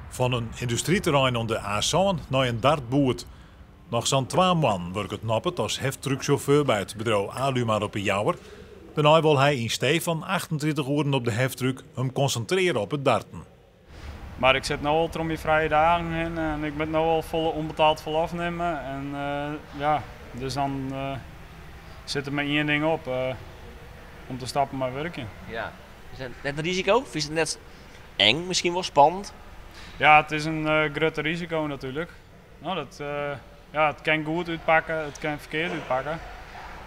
Fan in yndustryterrein oan de A7 nei in dartboerd. Noch sa'n 2 moannen wurket Noppert as heftrucksjauffeur by it bedriuw Alumar op 'e Jouwer. Dêrnei wol hy yn stee fan 38 oeren op de heftruck him konsintrearje op it darten. Mar ik sit no al troch myn frije dagen hinne en ik moat no al folle ûnbetelle ferlof nimme. En ja, dus dan sit der mar ien ding op, om te stopjen mei wurkjen. Ja. Is dat net in risiko? Fynst it net eng, miskien wol spannend? Ja, it is in grut risiko natuerlik. No, dat, ja, it kin goed útpakke, it kin ferkeard útpakke.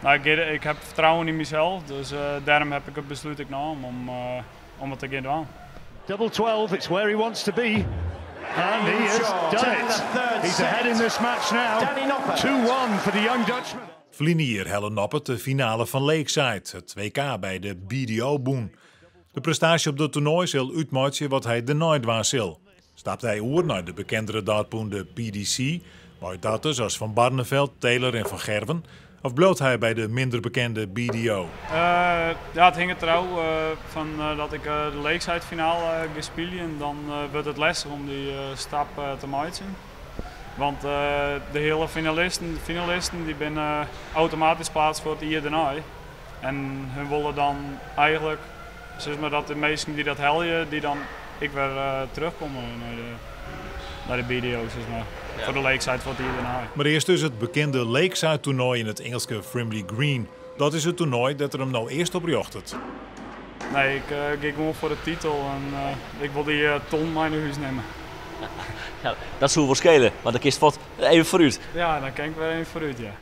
No, ik ha fertrouwen yn mysels, dus dêrom ha ik it beslút ek nommen om it te gean dwaan. Double 12, it's where he wants to be. And he has done it. He's ahead in this match now. 2-1 for the young Dutchman. Ferline jier helle Noppert de finale fan Lakeside, it WK by de BDO-bûn. De prestaasje op it toernoai sil útmeitsje wat hy dêrnei dwaan sil. Stapt hy oer nei de bekendere dartbûn de PDC, mei darters as Van Barneveld, Taylor en Van Gerwen, of bliuwt hy by de minder bekende BDO? Ja, it hinget derôf fan dat ik de Lakeside finale gean spyljen, dan wurdt it lestich om dy stap te meitsjen. Want de hiele finalisten, de finalisten dy binne automatysk pleatst foar it jier dêrnei. En hun wolle dan eigentlik, sis mar, dat de minsken dy't dat helje, dy't dan ek wer weromkomme nei de BDO, sis mar. Foar de Lakeside foar it jier dêrnei. Mar earst dus it bekende Lakeside toernoai yn it Ingelske Frimley Green. Dat is it toernoai dêr't er him no earst op rjochtet. Nee, ik gean gewoan foar de titel en ik wol dy ton mei nei hûs nimme. Ja, dat soe wol skele, want dan kinst fuort even foarút. Ja, dan kin ik wer even foarút, ja.